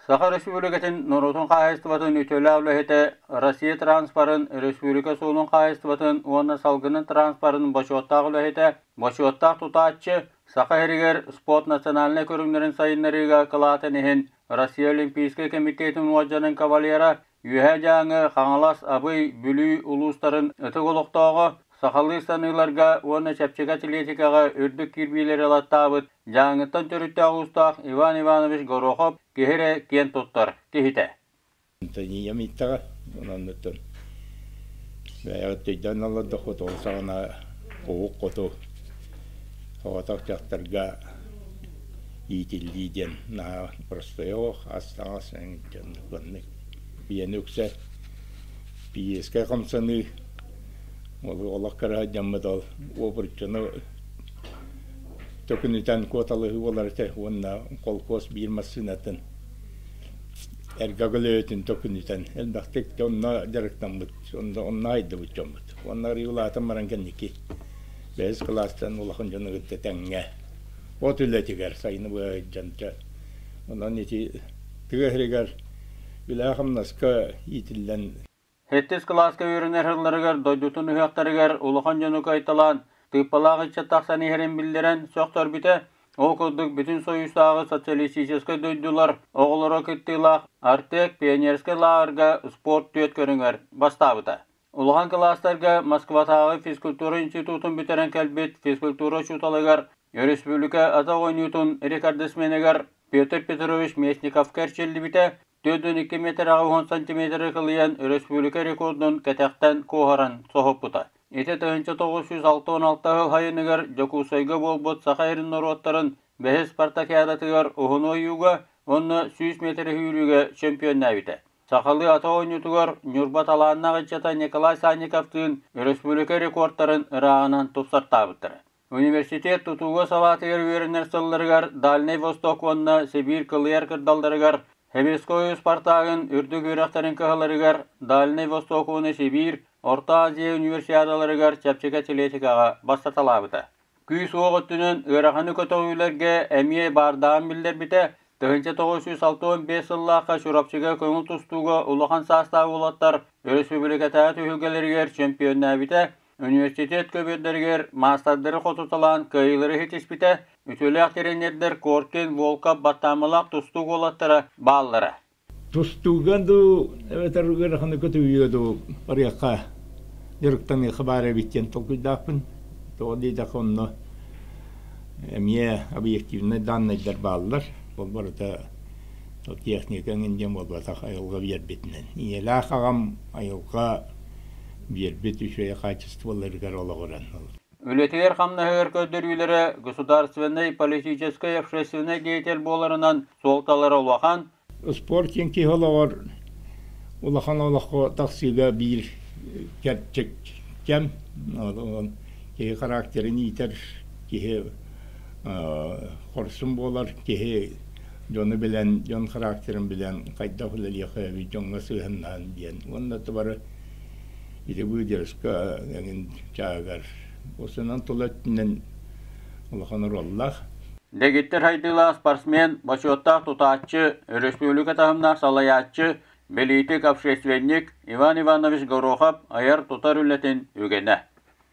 Саха Өрөспүүбүлүкэтин норуотун хаһаайыстыбатын үтүөлээх үлэһитэ, Россия транспорын, өрөспүүбүлүкэ суолун хаһаайыстыбатын уонна салгынын транспорын бочуоттаах үлэһитэ, бочуоттаах тутааччы, Саха сиригэр спорт национальнай көрүҥнэрин сайыннарыыга кылаатын иһин Россия Олимпийскай кэмитиэтин уордьанын кавалера, Үөһээ Дьааҥы, Хаҥалас, Абый, Бүлүү улуустарын ытык олохтооҕо, сахалыы ыстаныыларга уонна чэпчэки атлетикаҕа үрдүк кирбиилэри ылаттаабыт Дьааҥыттан төрүттээх уустаах Иван Иванович Горохов киһи эрэ киэн туттар киһитэ. Антония ыйыттаҕа, онон бэйэҕит өйдөөн олордоххут, ол саҕана уһук хоту соҕотох дьахтарга иитиллии диэн наһаа простой оҕо, ас-таҥас дьоннук Ийэни үксэ пиэскэ хамсаныы, олох кыра дьоммут ол уобурчуну төкүнүтэн куоталаһыы буолар этэ уонна холкуос биир массыынатын эргэ көлөһөтүн төкүнүтэн элбэхтик онно дьарыктаммыт, онно айдыбыт дьоммут. Уонна арыый улаатан баран кэнники бэһис кылаастан улахан дьону кытта тэҥҥэ от үлэтигэр сайыны быһа сылдьан онон ити тыа сиригэр үлэҕэ-хамнаска иитиллэн Сэттис кылааска үөрэнэр сылларыгар дойдутун ыһыахтарыгар улахан дьону кыайталаан, тыыппалаах ыччат тахсан иһэрин биллэрэн сөхтөрбүтэ. Ол курдук Бүтүн Союзтааҕы социалистическай дойдулар оҕолоро кыттыылаах Артек пионерскай лааҕырга спорт түөрт көрүҥэр бастаабыта. Улахан кылаастарга Москватааҕы физкультура институтун бүтэрэн кэлбит физкультура учууталыгар, өрөспүүбүлүкэ атах оонньуутун рекордсменыгар Петр Петрович Местниковка эрчиллибитэ, 42 миэтэрэҕэ уон сантиметры кылыйан өрөспүүбүлүкэ рекордун кэтэхтэн куоһаран соһуппута. Ити 1966 сыл сайыныгар Дьокуускайга буолбут Саха сирин норуоттарын бэһис спартакиадатыгар уһун ойууга уонна 100 миэтэрэ сүүрүүгэ чөмпүйүөннээбитэ. Сахалыы ата оонньуутугар Ньурба талааннаах ыччата Николай Санниковтыын өрөспүүбүлүкэ рекордтарын ырааҕынан тупсартаабыттара. Университет тутууга салаатыгар үөрэнэр сылларыгар Дальнай Восток уонна Сибиир кылыйар кырдалларыгар Хемирской Спартагын үрдүк үөрэхтэрин кыһаларыгар Дальнай Восток уонна Сибиир, Орто Азия универсиадаларыгар чэпчэки атлетикаҕа бастаталаабыта. Күүс-уох өттүнэн ыараханы көтөҕүүлэргэ эмиэ баардааҕын биллэрбитэ. 1965 сыллаахха Чурапчыга көҥүл тустууга улахан саастаах уолаттар өрөспүүбүлүкэтээҕи түһүлгэлэригэр чөмпүйүөннээбитэ, университет көбүөрдэригэр маастардары хотуталаан кыайыылары ситиспитэ, үтүөлээх тренердэр Коркин, Волков, Баттаамалаах тустуук уолаттара бааллара. Тустууга дуу, эбэтэр ыараханы көтүүйүө дуу барыахха, дьарыктаныахха баар эбит диэн толкуйдаахпын. Тоҕо диэтэххэ онно эмиэ объективнай даннайдар бааллар. Ол барыта техника эҥин диэн буолбатах, айылҕа биэрбитинэн. Ийэлээх аҕам айылҕа биэрбит үчүгэй хаачыстыбаларыгар олоҕуран. Үлэтигэр-хамнаһыгар көрдөрүүлэрэ государственнай, политическай, общественнай деятель буоларынан суолталара улахан. Спорт диэн киһи олоҕор улахан олоххо тахсыыга биир кэрчик кэм. Киһи характерын иитэр, киһи хорсун буолар, киһи дьону билэн, дьон характерын билэн хайдах үлэлиэххэ эбит, дьоҥҥо сыһыаннаһан диэн. Уонна бары ити выдержка эҥин чааһыгар осунан тула өттүнэн улахан оруоллаах. Дэгиттэр хайдыылаах спортсмен, бочуоттаах тутааччы, өрөспүүбүлүкэ таһымнаах салайааччы, бэлиитик, общественник Иван Иванович Горохов айар-тутар үлэтин үгэнэ.